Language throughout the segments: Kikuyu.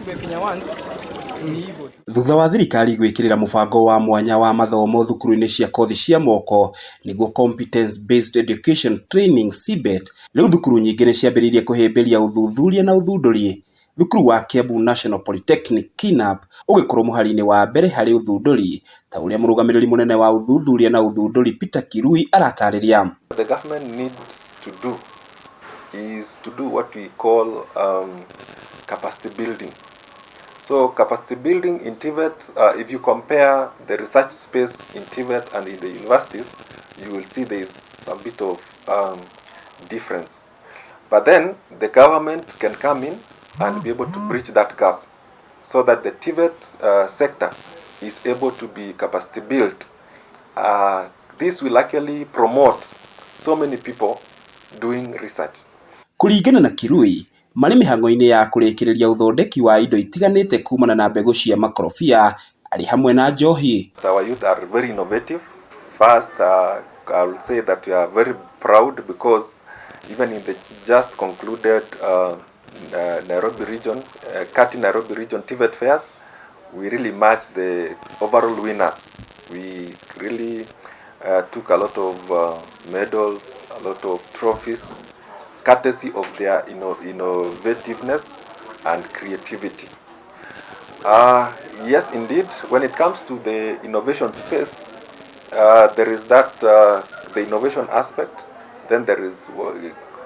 Umefinya once ni hivyo tu. Thutha wa thirikari gwĩkĩrĩra mũbango wa mwanya wa mathomo thukuru-inĩ cia kothi cia moko nĩguo Competence Based Education Training CBET, rĩu thukuru nyingĩ nĩ ciambĩrĩirie kũhĩmbĩria ũthuthuria na ũthundũri. Thukuru wa Kiambu National Polytechnic KNAP ũgĩkorwo mũhari-inĩ wa mbere harĩ ũthundũri ta ũrĩa mũrũgamĩrĩri mũnene wa ũthuthuria na ũthundũri Peter Kirui aratarĩria. The government needs to do is to do what we call capacity building. So capacity building in TVET, if you compare the research space in TVET and in the universities, you will see there is some bit of difference. But then the government can come in and be able to bridge that gap so that the TVET sector is able to be capacity built. This will actually promote so many people doing research. Kũringana na Kirui, marĩ mĩhang'o-inĩ ya kũrĩkĩrĩria ũthondeki wa indo itiganĩte kumana na mbegũ cia makorobia arĩ hamwe na njohi. Our youth are very innovative. First, I will say that we are very proud because even in the just concluded Nairobi region, Kati Nairobi region TVET fairs, we really matched the overall winners. We really took a lot of medals, a lot of trophies, courtesy of their innovativeness and creativity. Yes, indeed, when it comes to the innovation space, there is that the innovation aspect, then there is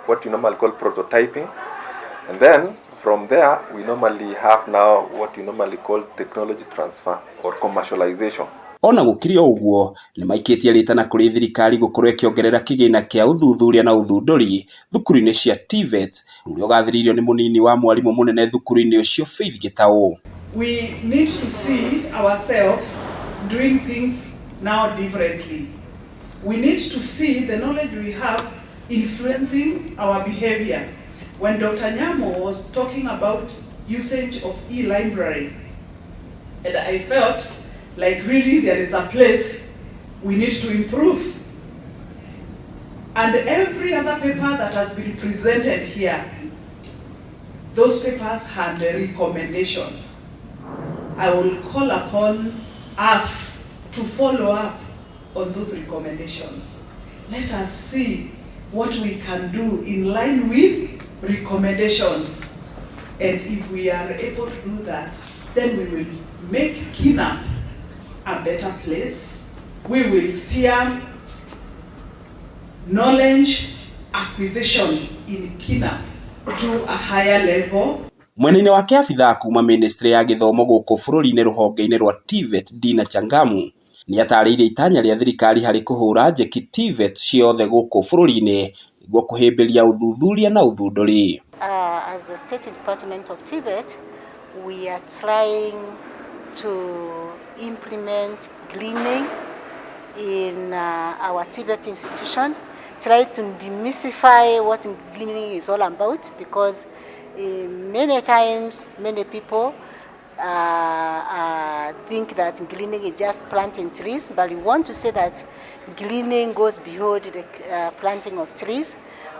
what you normally call prototyping, and then from there we normally have now what you normally call technology transfer or commercialization. Ona gũkĩrĩ o ũguo, nĩ maikĩtie rĩtana kũrĩ thirikari gũkorwo ĩkĩongerera kĩgĩna kĩa ũthuthuria na ũthundũri thukuru-inĩ cia TVET, ũrĩa ũgathĩrĩirio nĩ mũnini wa mwarimũ mũnene thukuru-inĩ ũcio Faith Gĩtaũ. We need to see ourselves doing things now differently. We need to see the knowledge we have influencing our behavior. When Dr. Nyamo was talking about usage of e-library, and I felt like really there is a place we need to improve. And every other paper that has been presented here, those papers had recommendations. I will call upon us to follow up on those recommendations. Let us see what we can do in line with recommendations. And if we are able to do that, then we will make KINAP a better place. We will steer knowledge acquisition in KINAP to a higher level. Mwena-inĩ wake abithaa kuma ministry ya gĩthomo gũkũ bũrũri-inĩ rũhonge-inĩ rwa TVET Dina Changamu nĩ atarĩirie itanya rĩa thirikari harĩ kũhũra njeki TVET ciothe gũkũ bũrũri-inĩ nĩguo kũhĩmbĩria ũthuthuria na ũthundũri. As the State Department of TVET, we are trying to implement greening in our TVET institution, try to demystify what greening is all about, because many times many people think that greening is just planting trees, but we want to say that greening goes beyond the planting of trees.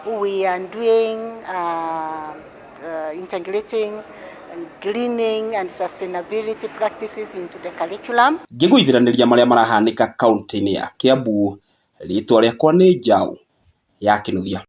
We are doing integrating greening and sustainability practices into the curriculum. Ngĩgũithiranĩria marĩa marahanĩka kaunti-inĩ ya Kiambu, rĩtwa rĩakwa nĩ Njaũ ya Kĩnuthia.